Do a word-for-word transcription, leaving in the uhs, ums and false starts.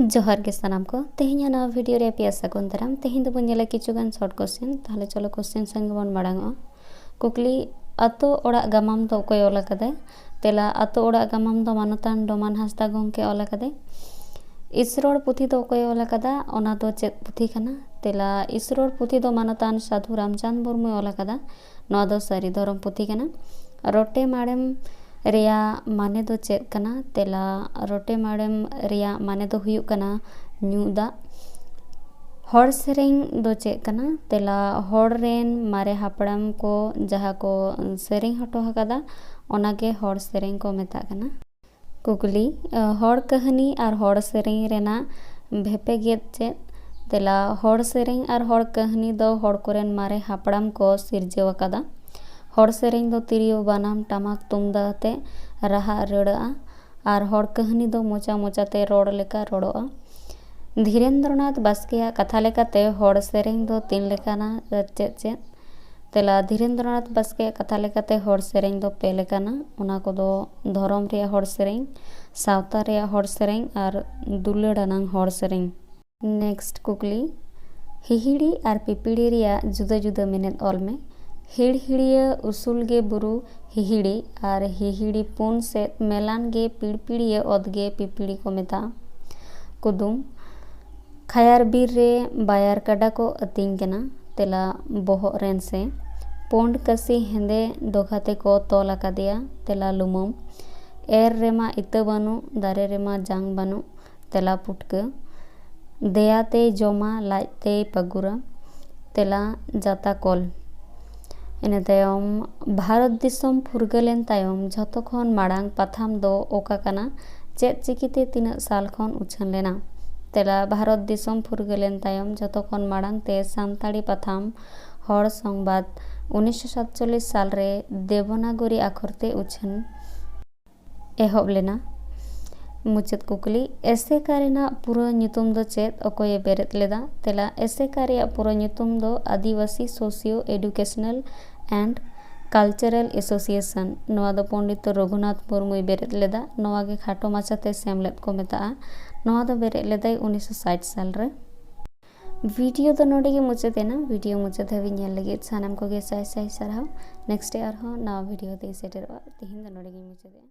ᱡᱚᱦᱟᱨ ᱜᱮ ᱥᱟᱱᱟᱢ ᱠᱚ᱾ ᱛᱮᱦᱮᱧᱟᱜ ᱱᱟᱣᱟ ᱵᱷᱤᱰᱤᱭᱳ ᱨᱮ ᱟᱯᱮᱭᱟᱜ ᱥᱟᱹᱜᱩᱱ ᱫᱟᱨᱟᱢ᱾ ᱛᱮᱦᱮᱧ ᱫᱚᱵᱚᱱ ᱧᱮᱞᱟ ᱠᱤᱪᱷᱩ ᱜᱟᱱ ᱥᱚᱨᱴ ᱠᱚᱥᱪᱮᱱ᱾ ᱛᱟᱦᱞᱮ ᱪᱚᱞᱚ ᱠᱚᱥᱪᱮᱱ ᱥᱮᱱ ᱜᱮᱵᱚᱱ ᱢᱟᱲᱟᱝ ᱚᱜᱼᱟ᱾ ᱠᱩᱠᱞᱤ, ᱟᱛᱳ ᱚᱲᱟᱜ ᱜᱟᱢᱟᱢ ᱫᱚ ᱚᱠᱚᱭ ᱚᱞ ᱟᱠᱟᱫᱟᱭ? ᱛᱮᱞᱟ, ᱟᱛᱳ ᱚᱲᱟᱜ ᱜᱟᱢᱟᱢ ᱫᱚ ᱢᱟᱱᱚᱛᱟᱱ ᱰᱚᱢᱟᱱ ᱦᱟᱸᱥᱫᱟ ᱜᱚᱢᱠᱮ ᱚᱞ ᱟᱠᱟᱫᱟᱭ᱾ ᱤᱥᱨᱚᱲ ᱯᱩᱛᱷᱤ ᱫᱚ ᱚᱠᱚᱭ ᱚᱞ ᱟᱠᱟᱫᱟ? ᱚᱱᱟ ᱫᱚ ᱪᱮᱫ ᱯᱩᱛᱷᱤ ᱠᱟᱱᱟ? ᱛᱮᱞᱟ, ᱤᱥᱨᱚᱲ ᱯᱩᱛᱷᱤ ᱫᱚ ᱢᱟᱱᱚᱛᱟᱱ ᱥᱟᱹᱫᱷᱩ ᱨᱟᱢᱪᱟᱸᱫᱽ ᱢᱩᱨᱢᱩᱭ ᱚᱞ ᱟᱠᱟᱫᱟ᱾ ᱱᱚᱣᱟ ᱫᱚ ᱥᱟᱹᱨᱤ ᱫᱷᱚᱨᱚᱢ ᱯᱩᱛᱷᱤ ᱠᱟᱱᱟ᱾ ᱨᱚᱴᱮ ᱢᱟᱲᱮᱢ ᱨᱮᱭᱟᱜ ᱢᱟᱱᱮ ᱫᱚ ᱪᱮᱫ ᱠᱟᱱᱟ? ᱛᱮᱞᱟ, ᱨᱚᱴᱮ ᱢᱟᱲᱮᱢ ᱨᱮᱭᱟᱜ ᱢᱟᱱᱮ ᱫᱚ ᱦᱩᱭᱩᱜ ᱠᱟᱱᱟ ᱧᱩ ᱫᱟᱜ᱾ ᱦᱚᱲ ᱥᱮᱨᱮᱧ ᱫᱚ ᱪᱮᱫ ᱠᱟᱱᱟ? ᱛᱮᱞᱟ, ᱦᱚᱲ ᱨᱮᱱ ᱢᱟᱨᱮ ᱦᱟᱯᱲᱟᱢ ᱠᱚ ᱡᱟᱦᱟᱸ ᱠᱚ ᱥᱮᱨᱮᱧ ᱦᱚᱴᱚ ᱟᱠᱟᱫᱟ, ᱚᱱᱟᱜᱮ ᱦᱚᱲ ᱥᱮᱨᱮᱧ ᱠᱚ ᱢᱮᱛᱟᱜ ᱠᱟᱱᱟ᱾ ᱠᱩᱠᱞᱤ, ᱦᱚᱲ ᱠᱟᱹᱦᱱᱤ ᱟᱨ ᱦᱚᱲ ᱥᱮᱨᱮᱧ ᱨᱮᱱᱟᱜ ᱵᱷᱮᱯᱮᱜᱮᱫ ᱪᱮᱫ? ᱛᱮᱞᱟ, ᱦᱚᱲ ᱥᱮᱨᱮᱧ ᱟᱨ ᱦᱚᱲ ᱠᱟᱹᱦᱱᱤ ᱫᱚ ᱦᱚᱲ ᱠᱚᱨᱮᱱ ᱢᱟᱨᱮ ᱦᱟᱯᱲᱟᱢ ᱠᱚ ᱥᱤᱨᱡᱟᱹᱣ ᱟᱠᱟᱫᱟ᱾ ᱦᱚᱲ ᱥᱮᱨᱮᱧ ᱫᱚ ᱛᱤᱨᱭᱳ, ᱵᱟᱱᱟᱢ, ᱴᱟᱢᱟᱠ, ᱛᱩᱢᱫᱟᱜ ᱟᱛᱮ ᱨᱟᱦᱟ ᱨᱟᱹᱲᱟᱹᱜᱼᱟ᱾ ᱟᱨ ᱦᱚᱲ ᱠᱟᱹᱦᱱᱤ ᱫᱚ ᱢᱚᱪᱟ ᱢᱚᱪᱟᱛᱮ ᱨᱚᱲ ᱞᱮᱠᱟ ᱨᱚᱲᱚᱜᱼᱟ᱾ ᱫᱷᱤᱨᱮᱱᱫᱨᱚᱱᱟᱛᱷ ᱵᱟᱥᱠᱮᱭᱟᱜ ᱠᱟᱛᱷᱟ ᱞᱮᱠᱟᱛᱮ ᱦᱚᱲ ᱥᱮᱨᱮᱧ ᱫᱚ ᱛᱤᱱ ᱞᱮᱠᱟᱱᱟ? ᱪᱮᱫ ᱪᱮᱫ? ᱛᱮᱞᱟ, ᱫᱷᱤᱨᱮᱱᱫᱨᱚᱱᱟᱛᱷ ᱵᱟᱥᱠᱮᱭᱟᱜ ᱠᱟᱛᱷᱟ ᱞᱮᱠᱟᱛᱮ ᱦᱚᱲ ᱥᱮᱨᱮᱧ ᱫᱚ ᱯᱮ ᱞᱮᱠᱟᱱᱟ᱾ ᱚᱱᱟ ᱠᱚᱫᱚ ᱫᱷᱚᱨᱚᱢ ᱨᱮᱭᱟᱜ ᱦᱚᱲ ᱥᱮᱨᱮᱧ, ᱥᱟᱶᱛᱟ ᱨᱮᱭᱟᱜ ᱦᱚᱲ ᱥᱮᱨᱮᱧ ᱟᱨ ᱫᱩᱞᱟᱹᱲ ᱟᱱᱟᱝ ᱦᱚᱲ ᱥᱮᱨᱮᱧ᱾ ᱱᱮᱠᱥᱴ ᱠᱩᱠᱞᱤ, ᱦᱤᱦᱤᱲᱤ ᱟᱨ ᱯᱤᱯᱤᱲᱤ ᱨᱮᱭᱟᱜ ᱡᱩᱫᱟᱹ ᱡᱩᱫᱟᱹ ᱢᱮᱱᱮᱫ ᱚᱞ ᱢᱮ᱾ ᱦᱤᱲᱦᱤᱲᱤᱭᱟᱹ ᱩᱥᱩᱞ ᱜᱮ ᱵᱩᱨᱩ ᱦᱤᱦᱤᱲᱤ ᱟᱨ ᱦᱤᱦᱤᱲᱤ ᱯᱩᱱ ᱥᱮᱫ ᱢᱮᱞᱟᱱ ᱜᱮ ᱯᱤᱲᱯᱤᱲᱤᱭᱟᱹ ᱚᱛ ᱜᱮ ᱯᱤᱯᱤᱲᱤ ᱠᱚ ᱢᱮᱛᱟᱜᱼᱟ᱾ ᱠᱩᱫᱩᱢ, ᱠᱷᱟᱭᱟᱨ ᱵᱤᱨ ᱨᱮ ᱵᱟᱭᱟᱨ ᱠᱟᱰᱟ ᱠᱚ ᱟᱹᱛᱤᱧ ᱠᱟᱱᱟ᱾ ᱛᱮᱞᱟ, ᱵᱚᱦᱚᱜ ᱨᱮᱱ ᱥᱮ᱾ ᱯᱳᱸᱰ ᱠᱟᱹᱥᱤ ᱦᱮᱸᱫᱮ ᱫᱚᱜᱷᱟ ᱛᱮᱠᱚ ᱛᱚᱞ ᱟᱠᱟᱫᱮᱭᱟ᱾ ᱛᱮᱞᱟ, ᱞᱩᱢᱟᱹᱢ᱾ ᱮᱨ ᱨᱮᱢᱟ ᱤᱛᱟᱹ ᱵᱟᱹᱱᱩᱜ, ᱫᱟᱨᱮ ᱨᱮᱢᱟ ᱡᱟᱝ ᱵᱟᱹᱱᱩᱜ᱾ ᱛᱮᱞᱟ, ᱯᱩᱴᱠᱟᱹ᱾ ᱫᱮᱭᱟ ᱛᱮᱭ ᱡᱚᱢᱟ, ᱞᱟᱡ ᱛᱮᱭ ᱯᱟᱹᱜᱩᱨᱟ᱾ ᱛᱮᱞᱟ, ᱡᱟᱛᱟ ᱠᱚᱞ᱾ ᱤᱱᱟᱹ ᱛᱟᱭᱚᱢ, ᱵᱷᱟᱨᱚᱛ ᱫᱤᱥᱚᱢ ᱯᱷᱩᱨᱜᱟᱹᱞᱮᱱ ᱛᱟᱭᱚᱢ ᱡᱷᱚᱛᱚ ᱠᱷᱚᱱ ᱢᱟᱲᱟᱝ ᱯᱟᱛᱷᱟᱢ ᱫᱚ ᱚᱠᱟ ᱠᱟᱱᱟ? ᱪᱮᱫ ᱪᱤᱠᱤᱛᱮ ᱛᱤᱱᱟᱹᱜ ᱥᱟᱞ ᱠᱷᱚᱱ ᱩᱪᱷᱟᱹᱱ ᱞᱮᱱᱟ? ᱛᱮᱞᱟ, ᱵᱷᱟᱨᱚᱛ ᱫᱤᱥᱚᱢ ᱯᱷᱩᱨᱜᱟᱹᱞᱮᱱ ᱛᱟᱭᱚᱢ ᱡᱷᱚᱛᱚ ᱠᱷᱚᱱ ᱢᱟᱲᱟᱝ ᱛᱮ ᱥᱟᱱᱛᱟᱲᱤ ᱯᱟᱛᱷᱟᱢ ᱦᱚᱲ ᱥᱚᱝᱵᱟᱫ ᱩᱱᱤᱥᱥᱚ ᱥᱟᱛᱪᱚᱞᱞᱤᱥ ᱥᱟᱞ ᱨᱮ ᱫᱮᱵᱚᱱᱟᱜᱚᱨᱤ ᱟᱠᱷᱚᱨ ᱛᱮ ᱩᱪᱷᱟᱹᱱ ᱮᱦᱚᱵ ᱞᱮᱱᱟ᱾ ᱢᱩᱪᱟᱹᱫ ᱠᱩᱠᱞᱤ, ᱮᱥᱮᱠᱟ ᱨᱮᱱᱟᱜ ᱯᱩᱨᱟᱹ ᱧᱩᱛᱩᱢ ᱫᱚ ᱪᱮᱫ? ᱚᱠᱚᱭᱮ ᱵᱮᱨᱮᱫ ᱞᱮᱫᱟ? ᱛᱮᱞᱟ, ᱮᱥᱮᱠᱟ ᱨᱮᱭᱟᱜ ᱯᱩᱨᱟᱹ ᱧᱩᱛᱩᱢ ᱫᱚ Adivasi socio educational and cultural association. ᱱᱚᱣᱟ ᱫᱚ ᱯᱚᱱᱰᱤᱛ ᱨᱚᱜᱷᱩᱱᱟᱛᱷ ᱢᱩᱨᱢᱩᱭ ᱵᱮᱨᱮᱫ ᱞᱮᱫᱟ᱾ ᱱᱚᱣᱟ ᱜᱮ ᱠᱷᱟᱴᱚ ᱢᱟᱪᱷᱟᱛᱮ ᱥᱮᱢᱞᱮᱫ ᱠᱚ ᱢᱮᱛᱟᱜᱼᱟ᱾ ᱱᱚᱣᱟ ᱫᱚ ᱵᱮᱨᱮᱫ ᱞᱮᱫᱟᱭ ᱩᱱᱤᱥᱥᱚ ᱥᱟᱴ ᱥᱟᱞ ᱨᱮ᱾ ᱵᱷᱤᱰᱤᱭᱳ ᱫᱚ ᱱᱚᱰᱮ ᱜᱮ ᱢᱩᱪᱟᱹᱫ ᱮᱱᱟ᱾ ᱵᱷᱤᱰᱤᱭᱳ ᱢᱩᱪᱟᱹᱫ ᱫᱷᱟᱹᱵᱤᱡ ᱧᱮᱞ ᱞᱟᱹᱜᱤᱫ ᱥᱟᱱᱟᱢ ᱠᱚᱜᱮ ᱥᱟᱭ ᱥᱟᱭ ᱥᱟᱨᱦᱟᱣ᱾ ᱱᱮᱠᱥᱴ ᱰᱮ ᱟᱨᱦᱚᱸ ᱱᱟᱣᱟ ᱵᱷᱤᱰᱤᱭᱳ ᱛᱮᱧ ᱥᱮᱴᱮᱨᱚᱜᱼᱟ᱾ ᱛᱮᱦᱮᱧ ᱫᱚ ᱱᱚᱰᱮ ᱜᱮᱧ ᱢᱩᱪᱟᱹᱫᱮᱜᱼᱟ᱾